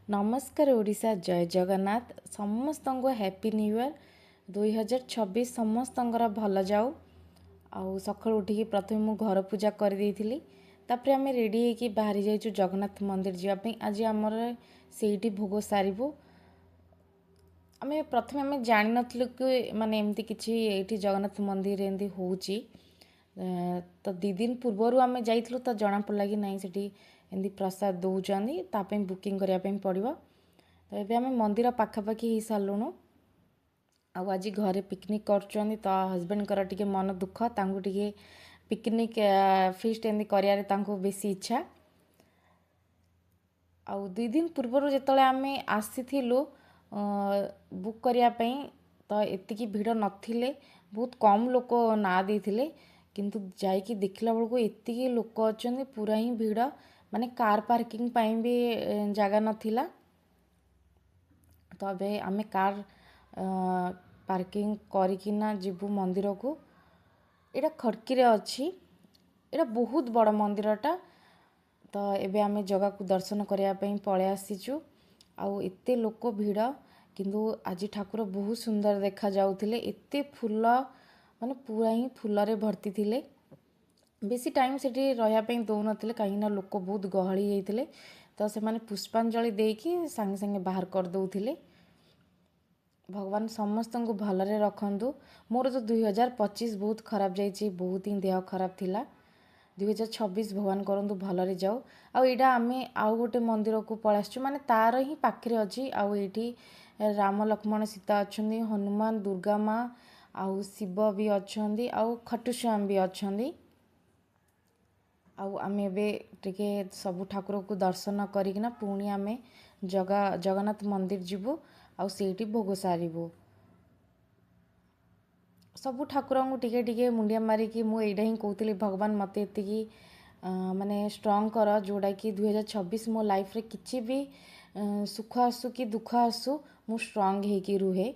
ନମସ୍କାର ଓଡ଼ିଶା, ଜୟ ଜଗନ୍ନାଥ। ସମସ୍ତଙ୍କୁ happy new year. 2026 ସମସ୍ତଙ୍କର ଭଲ ଯାଉ। ଆଉ ସକାଳୁ ଉଠିକି ପ୍ରଥମେ ମୁଁ ଘର ପୂଜା କରିଦେଇଥିଲି। ତାପରେ ଆମେ ରେଡ଼ି ହେଇକି ବାହାରି ଯାଇଛୁ ଜଗନ୍ନାଥ ମନ୍ଦିର ଯିବା ପାଇଁ। ଆଜି ଆମର ସେଇଠି ଭୋଗ ସାରିବୁ। ଆମେ ପ୍ରଥମେ ଆମେ ଜାଣିନଥିଲୁ କି ମାନେ ଏମିତି କିଛି ଏଇଠି ଜଗନ୍ନାଥ ମନ୍ଦିରରେ ଏମିତି ହେଉଛି। ତ 2 ଦିନ ପୂର୍ବରୁ ଆମେ ଯାଇଥିଲୁ, ତ ଜଣାପଡ଼ିଲା କି ନାଇଁ ସେଠି ଏମିତି ପ୍ରସାଦ ଦେଉଛନ୍ତି, ତା ପାଇଁ ବୁକିଂ କରିବା ପାଇଁ ପଡ଼ିବ। ତ ଏବେ ଆମେ ମନ୍ଦିର ପାଖାପାଖି ହେଇସାରିଲୁଣୁ। ଆଉ ଆଜି ଘରେ ପିକନିକ୍ କରୁଛନ୍ତି, ତ ହଜବେଣ୍ଡଙ୍କର ଟିକେ ମନ ଦୁଃଖ। ତାଙ୍କୁ ଟିକେ ପିକନିକ୍ ଫିଷ୍ଟ ଏମିତି କରିବାରେ ତାଙ୍କୁ ବେଶୀ ଇଚ୍ଛା। ଆଉ 2 ଦିନ ପୂର୍ବରୁ ଯେତେବେଳେ ଆମେ ଆସିଥିଲୁ ବୁକ୍ କରିବା ପାଇଁ, ତ ଏତିକି ଭିଡ଼ ନଥିଲେ, ବହୁତ କମ୍ ଲୋକ ନାଁ ଦେଇଥିଲେ। କିନ୍ତୁ ଯାଇକି ଦେଖିଲା ବେଳକୁ ଏତିକି ଲୋକ ଅଛନ୍ତି, ପୁରା ହିଁ ଭିଡ଼। ମାନେ କାର୍ ପାର୍କିଂ ପାଇଁ ବି ଜାଗା ନଥିଲା। ତ ଏବେ ଆମେ କାର୍ ପାର୍କିଂ କରିକିନା ଯିବୁ ମନ୍ଦିରକୁ। ଏଇଟା ଖଡ଼କିରେ ଅଛି। ଏଇଟା ବହୁତ ବଡ଼ ମନ୍ଦିରଟା। ତ ଏବେ ଆମେ ଜଗାକୁ ଦର୍ଶନ କରିବା ପାଇଁ ପଳେଇ ଆସିଛୁ। ଆଉ ଏତେ ଲୋକ ଭିଡ଼, କିନ୍ତୁ ଆଜି ଠାକୁର ବହୁତ ସୁନ୍ଦର ଦେଖାଯାଉଥିଲେ। ଏତେ ଫୁଲ, ମାନେ ପୁରା ହିଁ ଫୁଲରେ ଭର୍ତ୍ତି ଥିଲେ। ବେଶୀ ଟାଇମ୍ ସେଠି ରହିବା ପାଇଁ ଦେଉନଥିଲେ, କାହିଁକିନା ଲୋକ ବହୁତ ଗହଳି ହେଇଥିଲେ। ତ ସେମାନେ ପୁଷ୍ପାଞ୍ଜଳି ଦେଇକି ସାଙ୍ଗେ ସାଙ୍ଗେ ବାହାର କରିଦେଉଥିଲେ। ଭଗବାନ ସମସ୍ତଙ୍କୁ ଭଲରେ ରଖନ୍ତୁ। ମୋର ତ 2025 ବହୁତ ଖରାପ ଯାଇଛି, ବହୁତ ହିଁ ଦେହ ଖରାପ ଥିଲା। 2026 ଭଗବାନ କରନ୍ତୁ ଭଲରେ ଯାଉ। ଆଉ ଏଇଟା ଆମେ ଆଉ ଗୋଟେ ମନ୍ଦିରକୁ ପଳେଇ ଆସିଛୁ, ମାନେ ତାର ହିଁ ପାଖରେ ଅଛି। ଆଉ ଏଇଠି ରାମ, ଲକ୍ଷ୍ମଣ, ସୀତା ଅଛନ୍ତି, ହନୁମାନ, ଦୁର୍ଗା ମା ଆଉ ଶିବ ବି ଅଛନ୍ତି, ଆଉ ଖଟୁଶ୍ୟାମ ବି ଅଛନ୍ତି। ଆଉ ଆମେ ଏବେ ଟିକେ ସବୁ ଠାକୁରକୁ ଦର୍ଶନ କରିକିନା ପୁଣି ଆମେ ଜଗନ୍ନାଥ ମନ୍ଦିର ଯିବୁ ଆଉ ସେଇଠି ଭୋଗ ସାରିବୁ। ସବୁ ଠାକୁରଙ୍କୁ ଟିକେ ଟିକେ ମୁଣ୍ଡିଆ ମାରିକି ମୁଁ ଏଇଟା ହିଁ କହୁଥିଲି, ଭଗବାନ ମୋତେ ଏତିକି ମାନେ ଷ୍ଟ୍ରଙ୍ଗ କର, ଯେଉଁଟାକି 2026 ମୋ ଲାଇଫ୍ରେ କିଛି ବି ସୁଖ ଆସୁ କି ଦୁଃଖ ଆସୁ, ମୁଁ ଷ୍ଟ୍ରଙ୍ଗ ହେଇକି ରୁହେ।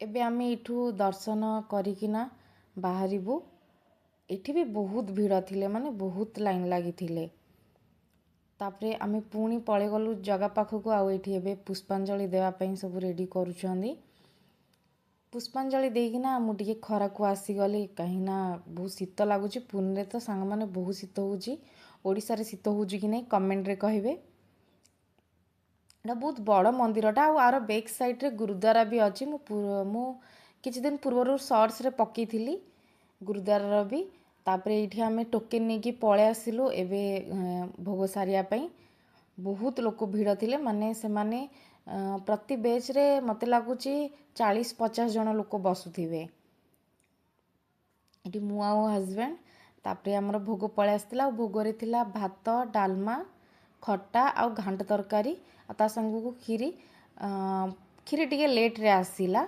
ଏବେ ଆମେ ଏଇଠୁ ଦର୍ଶନ କରିକିନା ବାହାରିବୁ। ଏଠି ବି ବହୁତ ଭିଡ଼ ଥିଲେ, ମାନେ ବହୁତ ଲାଇନ୍ ଲାଗିଥିଲେ। ତାପରେ ଆମେ ପୁଣି ପଳେଇଗଲୁ ଜଗା ପାଖକୁ। ଆଉ ଏଇଠି ଏବେ ପୁଷ୍ପାଞ୍ଜଳି ଦେବା ପାଇଁ ସବୁ ରେଡ଼ି କରୁଛନ୍ତି। ପୁଷ୍ପାଞ୍ଜଳି ଦେଇକିନା ମୁଁ ଟିକେ ଖରାକୁ ଆସିଗଲି, କାହିଁକିନା ବହୁତ ଶୀତ ଲାଗୁଛି। ପୁନେରେ ତ ସାଙ୍ଗମାନେ ବହୁତ ଶୀତ ହେଉଛି। ଓଡ଼ିଶାରେ ଶୀତ ହେଉଛି କି ନାହିଁ କମେଣ୍ଟରେ କହିବେ। ଏଇଟା ବହୁତ ବଡ଼ ମନ୍ଦିରଟା। ଆଉ ଆର ବେକ୍ ସାଇଡ଼୍ରେ ଗୁରୁଦ୍ୱାର ବି ଅଛି। ମୁଁ କିଛି ଦିନ ପୂର୍ବରୁ ସର୍ଟସରେ ପକେଇଥିଲି ଗୁରୁଦ୍ୱାରର ବି। ତାପରେ ଏଇଠି ଆମେ ଟୋକେନ୍ ନେଇକି ପଳେଇ ଆସିଲୁ ଏବେ ଭୋଗ ସାରିବା ପାଇଁ। ବହୁତ ଲୋକ ଭିଡ଼ ଥିଲେ, ମାନେ ସେମାନେ ପ୍ରତି ବେଚ୍ରେ ମୋତେ ଲାଗୁଛି 40-50 ଜଣ ଲୋକ ବସୁଥିବେ। ଏଠି ମୁଁ ଆଉ ହଜବେଣ୍ଡ। ତାପରେ ଆମର ଭୋଗ ପଳେଇ ଆସିଥିଲା। ଆଉ ଭୋଗରେ ଥିଲା ଭାତ, ଡାଲମା, ଖଟା ଆଉ ଘାଣ୍ଟ ତରକାରୀ, ଆଉ ତା ସାଙ୍ଗକୁ କ୍ଷୀରି। କ୍ଷୀରି ଟିକେ ଲେଟ୍ରେ ଆସିଲା।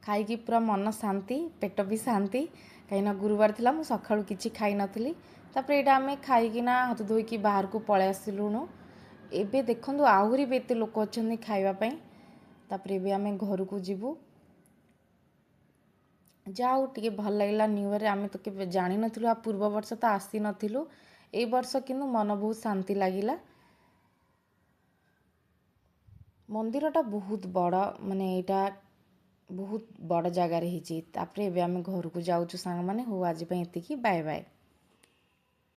ଖାଇକି ପୁରା ମନ ଶାନ୍ତି, ପେଟ ବି ଶାନ୍ତି, କାହିଁକିନା ଗୁରୁବାର ଥିଲା, ମୁଁ ସକାଳୁ କିଛି ଖାଇନଥିଲି। ତାପରେ ଏଇଟା ଆମେ ଖାଇକିନା ହାତ ଧୋଇକି ବାହାରକୁ ପଳେଇ ଆସିଲୁଣୁ। ଏବେ ଦେଖନ୍ତୁ ଆହୁରି ବି ଏତେ ଲୋକ ଅଛନ୍ତି ଖାଇବା ପାଇଁ। ତାପରେ ଏବେ ଆମେ ଘରକୁ ଯିବୁ। ଯାହା ହଉ ଟିକେ ଭଲ ଲାଗିଲା ନ୍ୟୁ ଇୟର୍ରେ। ଆମେ ତ କେବେ ଜାଣିନଥିଲୁ, ଆଉ ପୂର୍ବ ବର୍ଷ ତ ଆସିନଥିଲୁ। ଏଇ ବର୍ଷ କିନ୍ତୁ ମନ ବହୁତ ଶାନ୍ତି ଲାଗିଲା। ମନ୍ଦିରଟା ବହୁତ ବଡ଼, ମାନେ ଏଇଟା ବହୁତ ବଡ଼ ଜାଗାରେ ହେଇଛି। ତାପରେ ଏବେ ଆମେ ଘରକୁ ଯାଉଛୁ ସାଙ୍ଗମାନେ। ହଉ, ଆଜି ପାଇଁ ଏତିକି। Bye bye.